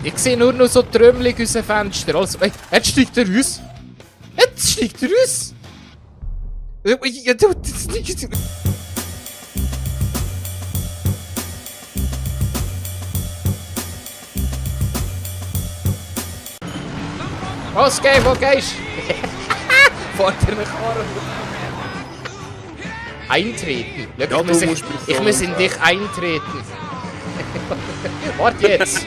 Ich sehe nur noch so Trümmelig aus dem Fenster. Also, ey, jetzt steigt er raus. Jetzt steigt er raus. Was geht, wo gehst du? Fahrt er mich an. Eintreten. Schau, Ja, ich muss in dich eintreten. Warte jetzt.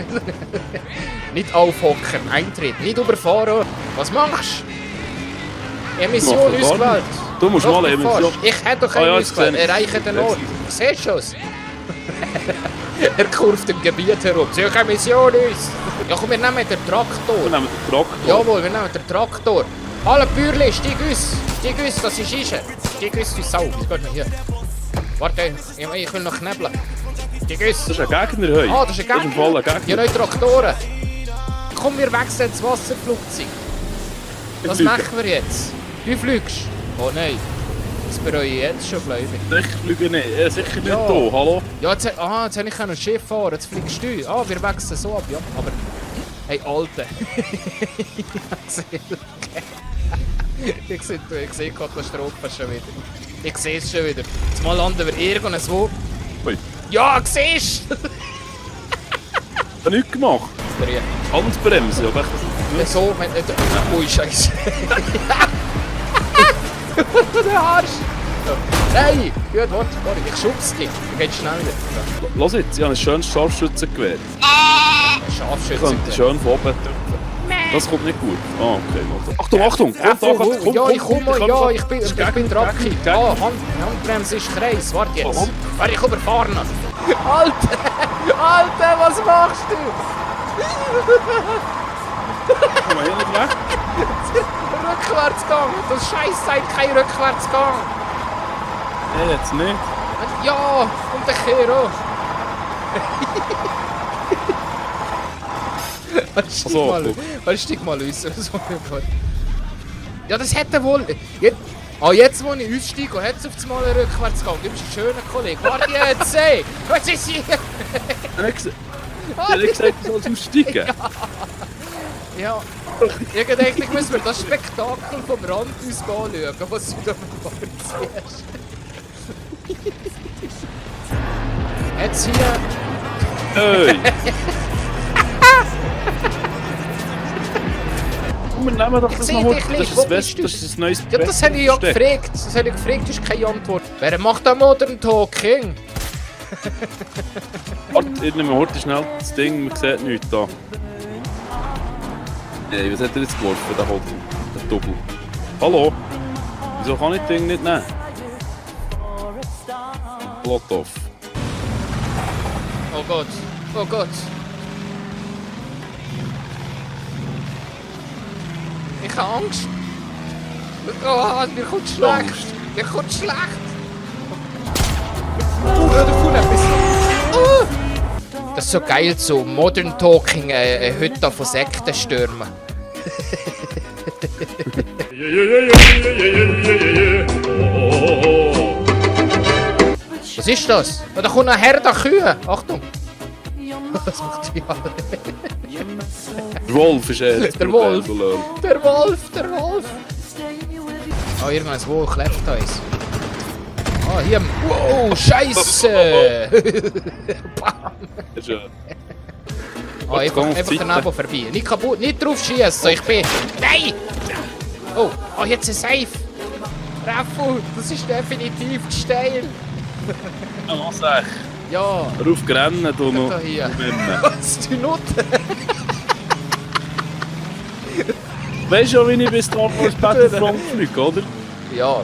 Nicht aufhocken, eintreten, nicht überfahren. Was machst du? Emission ausgewählt. Du musst Doch, mal du Emission. fährst. Ich hätte doch keine ausgewählt. Erreiche den Ort. Siehst du es? Er kurvt im Gebiet herum. Suche eine Mission aus. Ja komm, wir nehmen den Traktor. Wir nehmen den Traktor. Jawohl, wir nehmen den Traktor. Alle Bürli, steig aus. Steig aus, das ist Ische. Steig aus, du Sau. Was geht noch hier? Warte, ich will noch knebeln. Steig aus. Das ist ein Gegner heute. Ah, das ist ein Das ist ein voller Gegner. Ja, Gegner. neue Traktoren. Komm, wir wechseln das Wasserflugzeug. Was fliege. machen wir jetzt? Du fliegst? Oh nein. Das bereue ich jetzt schon, glaube ich. Ich fliege nicht. Sicher nicht Ja. hier. Hallo? Ja, jetzt habe ich ein Schiff fahren. Jetzt fliegst du. Ah, wir wechseln so ab, ja. Aber, hey, Alter. Ich sehe die Katastrophe schon wieder. Ich sehe es schon wieder. Jetzt mal landen wir irgendwo. Ui. Ja, siehst du? Ich habe nichts gemacht. Drehen. Handbremse, aber Ja, so, ui, Scheiße. Der Arsch! Nein! Gut, warte, ich schub's dich. Dann geht's schneller. Lass jetzt, ich habe ein schönes Scharfschützengewehr. Ich Scharfschütze. könnte schön von oben drücken. Das kommt nicht gut. Ah, okay. Achtung, Achtung! Komm, Ja, ich komme, ja, ich bin Gegen- Dracki. gegen- Ah, Handbremse ist Kreis, warte jetzt. Warum? Warte, ich überfahren. Alter! Alter, was machst du? Komm mal hier nicht weg. Rückwärtsgang! Das Scheiß sagt kein Rückwärtsgang! Nein, jetzt nicht. Ja, und der Kehr auch. Steig mal aus. Ja, das hätte wohl... Jetzt, wo ich aussteige, hat es auf einmal einen Rückwärtsgang. Du bist ein schöner Kollege. Warte jetzt, ey! Was ist hier? Ich habe gesagt, du sollst aussteigen. Ja. Ich dachte, ich muss mir das Spektakel vom Rand aus anschauen, was du da vorziehst. Jetzt hier... Hey! Komm, wir nehmen doch das seh noch dich heute. Das nicht. ist Wo das bist Beste, du? das ist das neues Ja, das habe ich ja Versteck. gefragt. Das habe ich gefragt, das ist keine Antwort. Wer macht da Modern Talking? Warte, ich nehme heute schnell das Ding, man sieht nichts da. Hey, was hat er jetzt geworfen, der Hotel? Der Double. Hallo? Wieso kann ich das Ding nicht nehmen? Plot off. Oh Gott, oh Gott. Ich habe Angst. Oh, mir kommt schlecht. Angst. Mir kommt schlecht. Da kommt etwas. Oh. Das ist so geil, so Modern Talking, heute von Sekten stürmen. Was ist das? Oh, da kommt ein Herr der Kühe. Achtung. Was macht die alle? Der Wolf ist jetzt. Der Wolf. Der Wolf, der Wolf. Oh, irgendein Wolf klebt uns. Oh, hier. Wow, Scheiße. Bam. Oh, einfach daneben vorbei. Nicht kaputt, nicht drauf schießen. Ich bin. Nein! Oh, jetzt ein Safe. Raffu, das ist definitiv zu steil. Ja, was sag ich? Ja. Hör auf gerennen, du noch. Da hier. Schwimmen. Was, die Nutte? Weißt du, wie ich bis Star Wars Battlefront fliege, oder? Ja,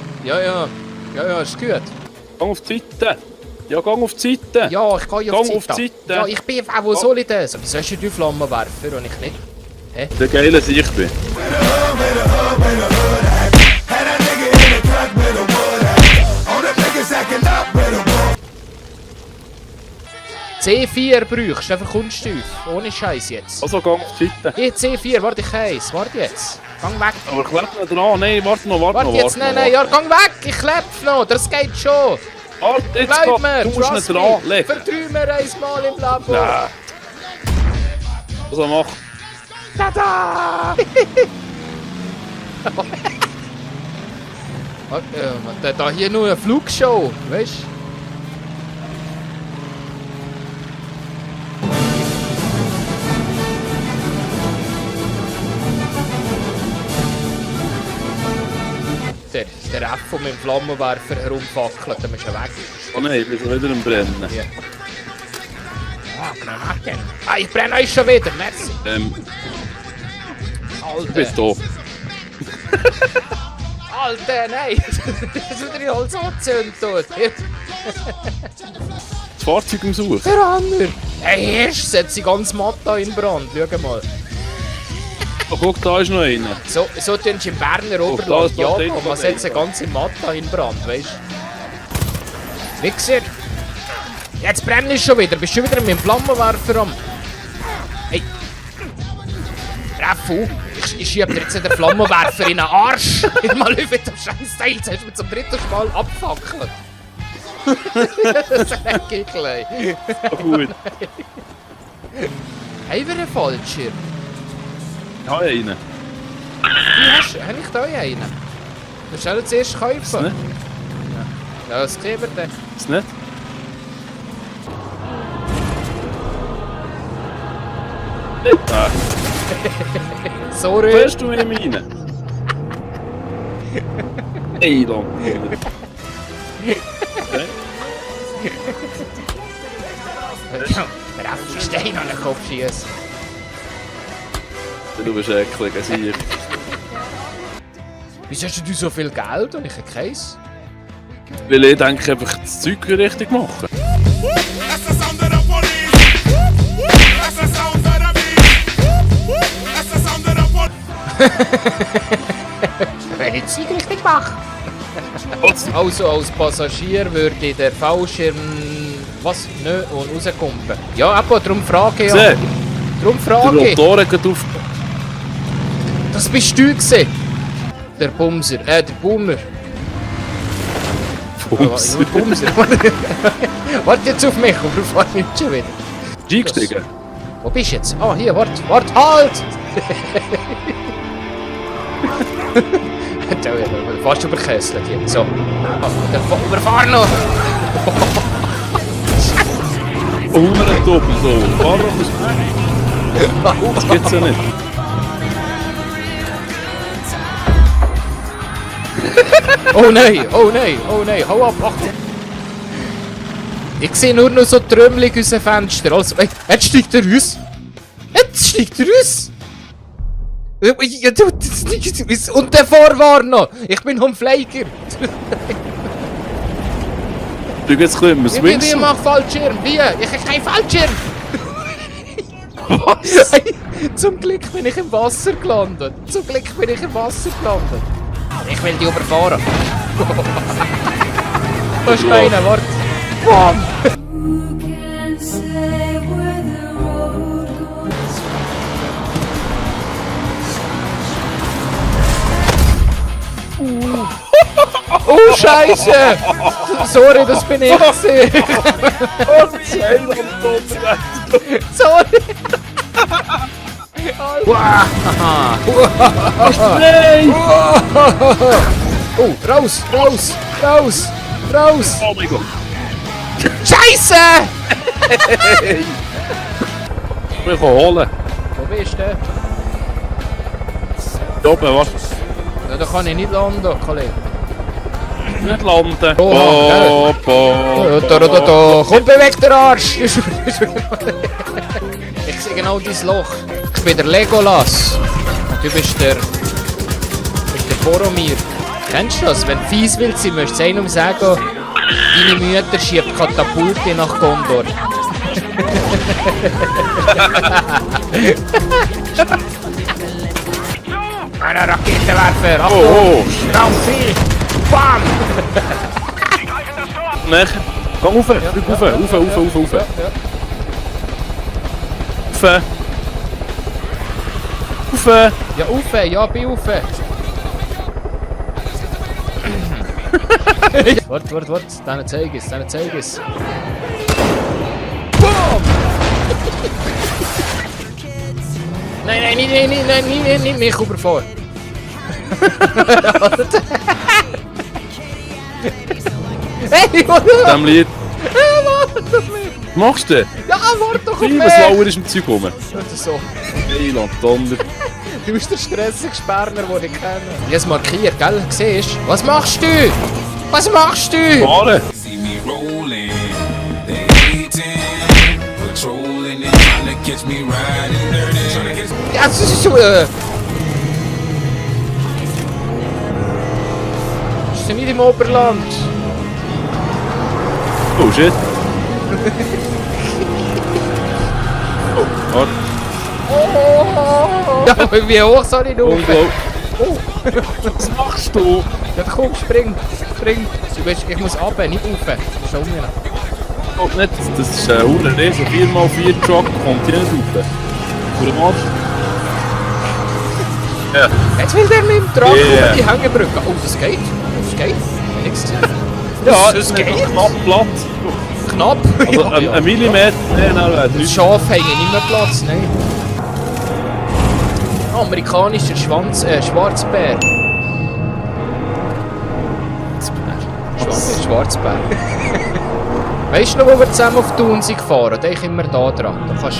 ist gut. Gang auf die Seite. Ja, gang auf die Seite. Ja, ich gehe Gang auf auf die die Seite. Seite. Ja, ich bin auch, wo soll ich das? Wieso hast du die Flammenwerfer und ich nicht? Der geile Sicht bin. C4 brauchst du, einfach Kunststoff. Ohne Scheiß jetzt. Also, gang auf die Seite. Hier, C4, warte, ich heiß. Warte jetzt. Gang weg. Aber klepp nicht dran. Nein, warte noch. Warte jetzt, nein, ja, gang weg. Ich kleb noch, das geht schon. Warte, jetzt Bleib mir, du musst trust nicht me. dran legen. Vertrau mir einmal im Leben. Nein. Was er macht. Tada! Da hier nur eine Flugshow, weißt du? Der F, der mit dem Flammenwerfer herumfackelt, dann ist er weg. Oh nein, wir sind wieder am Brennen. Ja. Ah, Granaten. Ah, ich brenne euch schon wieder, merci. Du bist da. Alter, nein! Das ist wieder alles angezündet. Das Fahrzeug im Suchen. Der andere! Hey, erst setzt die ganze Matta in Brand, schau mal. Oh, guck, da ist noch einer. So tun sie im Berner Oberland jagen und man setzt eine ganze Matta in Brand, weißt du? Wichser! Jetzt brenne ich schon wieder, bist du schon wieder mit dem Flammenwerfer am... Hey! Raffu, ich schieb dir jetzt den Flammenwerfer in den Arsch! Mal über das Scheißteil, jetzt hast du mir zum dritten Mal abfackelt. Das ist ein Gickel, ey. Oh, gut. Haben wir einen Fallschirm? Ich habe einen. Habe ich da einen? Du sollst ihn zuerst kaufen. Ist nicht? Ja, was sehen wir denn? Ist nicht? Ah, Sorry. fährst du mit ihm rein? Ey, lang. Der Affe Stein an den Kopf schießt. Du bist eklig, sicher. Wieso hast du so viel Geld und ich habe keins? Weil ich denke, einfach das Zeug richtig machen. That's the sound of the police. That's the sound of the beat. That's the sound of the police. Wenn ich das Zeug richtig mache. Also als Passagier würde der Fallschirm... Was? Nö, und rauskumpen. Ja, aber darum frage ich ja. Sieh, Darum der frage ich. Motor hat auf... Das bist du gewesen. Der Bumser. Der Boomer. Bumser. Bumser. Warte jetzt auf mich, aber fahr nicht schon wieder. Eingestiegen? Wo bist du jetzt? Ah, hier, warte, halt! Fast überkesselt hier. So. Überfahr noch! Unter den Doppel so. Fahr doch aus. Das geht's ja nicht. Oh nein, oh nein, oh nein, hau ab, Achtung! Ich sehe nur noch so Trümmelig aus dem Fenster. Also, hey, jetzt steigt er raus! Jetzt steigt er raus! Und davor war noch! Ich bin Humfleiger! Du gehst ein bisschen Wie swingsen. mach Fallschirm? Wie? Ich habe keinen Fallschirm! Was? Hey, zum Glück bin ich im Wasser gelandet! Zum Glück bin ich im Wasser gelandet! Ich will die überfahren! Da ist noch einer, warte! Bam! Who can say where the road goes? Oh Scheiße! Sorry, das bin ich gewesen. Sorry! Nein! Oh, raus, raus, raus, raus! Oh mein Gott! Scheiße! Ich will holen. Wo bist du? Da oben, was? Ja, da kann ich nicht landen, Kollege. Nicht landen. Oh, Da. Komm, beweg den Arsch! Ich sehe genau dein Loch. Ich bin der Legolas. Und du bist der Boromir. Kennst du das? Wenn du fies willst sein, möchtest du einem sagen, deine Mutter schiebt Katapulte nach Gondor. Ein Raketenwerfer! Achtung! Oh, Raum 4! Bam! Nein. Gang rauf, drück rauf, rauf. Ja. Rauf. Ja, rauf, ja, bin rauf. Warte, deine zeig es. Boom! Nein, nicht mich überfahren. Hey, warte! Dem Lied. Warte auf mich! Was machst du? Ja, warte doch auf Wie, mich! was lauer ist im Zeug rum? Oder so. Heiland, Donner. Du bist der stressigste Berner, den ich kenne. Ich habe es markiert, gell? Siehst du? Was machst du? Was machst du? Fahren! See me rolling, they hating, patrolling and trying to catch me riding dirty. Trying to catch me. Ja, das ist so. Ist ja nicht im Oberland. Oh shit. Oh, warte. Ja, aber wie hoch soll ich noch? Unglaublich. Oh. Was machst du? Ja, komm, spring. Du weißt, ich muss runter, nicht rauf. Schau mir an. Oh, nicht. Das ist ein Huren, so 4x4 Truck kommt hier nicht rauf. Für den Arsch. Ja. Jetzt will der mit dem Truck Yeah. über die Hängebrücke. Oh, das geht. Das geht. Nichts gesehen. Ja, das ist geht. knapp platt. Knapp. Also ein Millimeter, nein, Das nicht. Schaf hängen nicht mehr Platz, nein. Amerikanischer Schwarzbär. Schwarzbär. Weißt du noch, wo wir zusammen auf Thun sind gefahren? Da ich immer da dran. Da kannst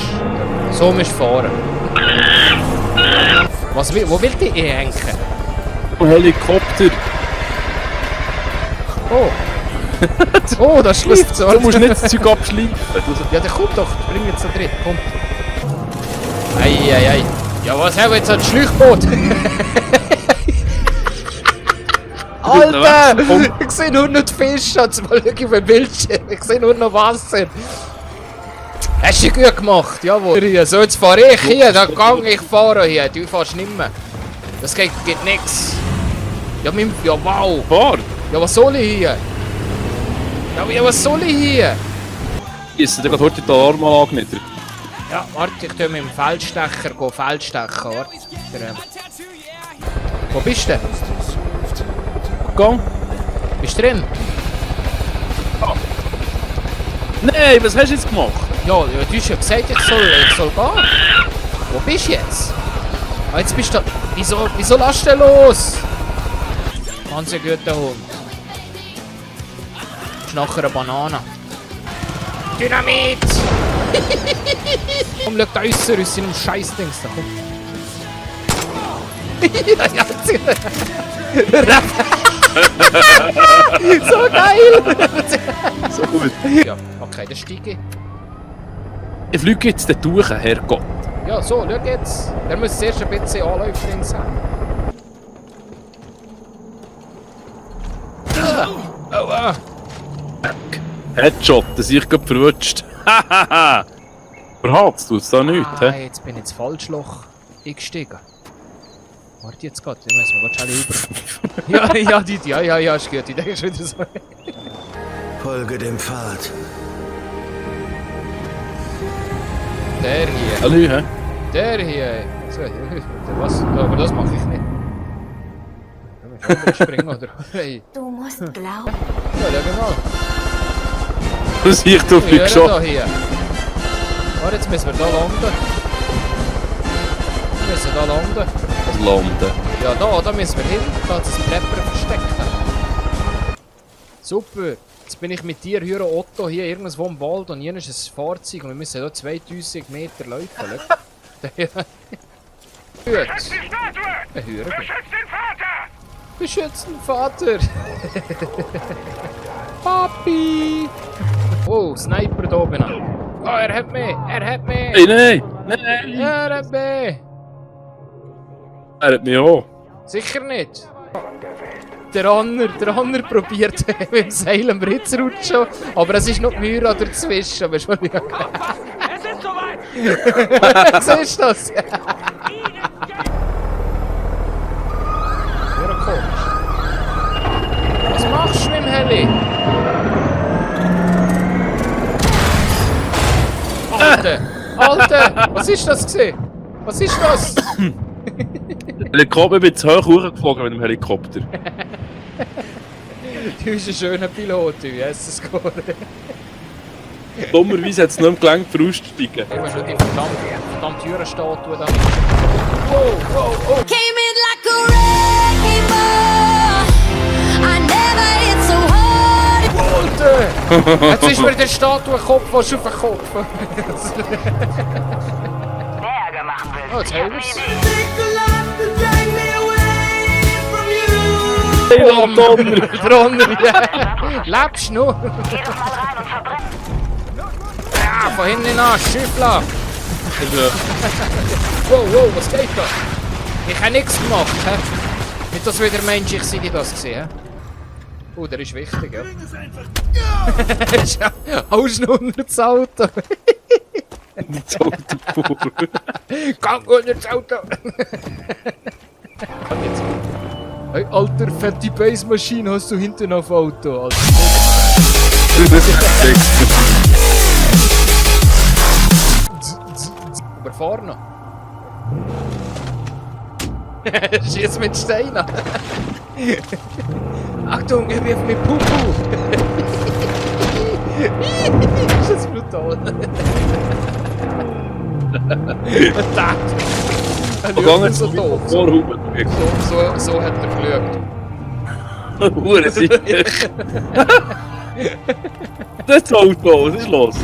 so musst du fahren. Wo will die hängen? Ein Helikopter. Oh. Oh, das schläft so. Du musst nicht das Zeug abschleifen. Ja, dann komm doch, bring jetzt da drin, komm. Ei. Ja, was haben wir jetzt an Schläuchboot? Alter! Ich sehe nur noch die Fische, jetzt mal schau auf den Bildschirm. Ich sehe nur noch Wasser. Hast du gut gemacht, jawohl. So, jetzt fahre ich hier, dann gang ich fahren hier. Du fährst nicht mehr. Das geht nix. Ja, wow. Fahr! Ja, was soll ich hier? Ja, was soll ich hier? Ist der gerade heute die Alarmanlage nicht? Ja, warte, ich tue mit dem Feldstecher Feldstechen, warte. Wo bist du? Gang! Bist du drin? Nein, was hast du jetzt gemacht? Ja, du hast ja gesagt, ich soll gehen. Wo bist du jetzt? Ah, jetzt bist du... Wieso lass du los? Ganz ein guter Hund. Das ist nachher eine Banane. Dynamit! Komm, schau da äußer aus seinem Scheißdings da, komm. Ja, so geil! So gut. Ja, okay, dann steige ich. Ich fliege jetzt dort durch, Herrgott. Ja, so, schau jetzt. Der muss zuerst ein bisschen Anläufe links haben. Aua! Headshot, dass ich gerade verwutscht. Hahaha! Verhatzt tut's da nichts, Ah, hä? jetzt bin ich ins Falschloch eingestiegen. Warte jetzt gerade, ich muss mal schnell über. Ja, ist gut, ich denke schon wieder so. Folge dem Pfad. Der hier, Hallo, hä? der hier. So, was? Aber das mache ich nicht. Ich muss springen, oder? Hey. Du musst glauben. Ja, schau mal. Das ich du Wir schon. da hier. Warte, jetzt müssen wir da landen. Wir müssen da landen. Das landen. Ja, da müssen wir hin. Da hat es ein Prepper versteckt. Super. Jetzt bin ich mit dir, hier Otto, hier irgendwo im Wald und hier ist ein Fahrzeug und wir müssen hier 2000 Meter laufen. Gut. Ein Hürer. Beschützt den Vater! Papi! Oh, Sniper da oben. Oh, er hat mich! Er hat mich! Hey, nein! Er hat mich! Er hat mich auch. Sicher nicht! Der Anner probiert mit dem Seil am Ritz rutschen, aber es ist noch die Mühre dazwischen. Aber schon es ist soweit! Siehst du das? Was machst du mit dem Heli? Alter! Was ist das gesehen? Was ist das? Helikopter bin zu hoch hochgeflogen mit dem Helikopter. Du bist ein schöner Pilot, du. Yes, es geht. Dummerweise hat es nicht mehr gelangt, für auszusteigen. Ich muss schon die verdammte Türenstatue da. Wow, wow, oh. Came in like a wrecking ball. I never hit so hard. Alter! Jetzt ist mir der Statuenkopf fast auf den Kopf. Oh, jetzt haben wir's. Drunter, ja. Lebst du noch? Ja, von hinten an, Schiffler. Wow, wow, was geht da? Ich habe nichts gemacht, hä? Nicht, dass wieder Mensch ich sehe, die das gesehen, hä? Oh, der ist wichtig, ja. Haust du unter das Auto? Das Auto vor. Gang unter das Auto! Hey, alter, fette Bassmaschine hast du hinten auf Auto, Alter. Überfahren noch. Schieß mit Steinen. Achtung, er wirft mit Pupu. Ist das brutal. Da. Er schaut so doof. So hat er geschaut. Hure sicher. Das Auto, was ist los?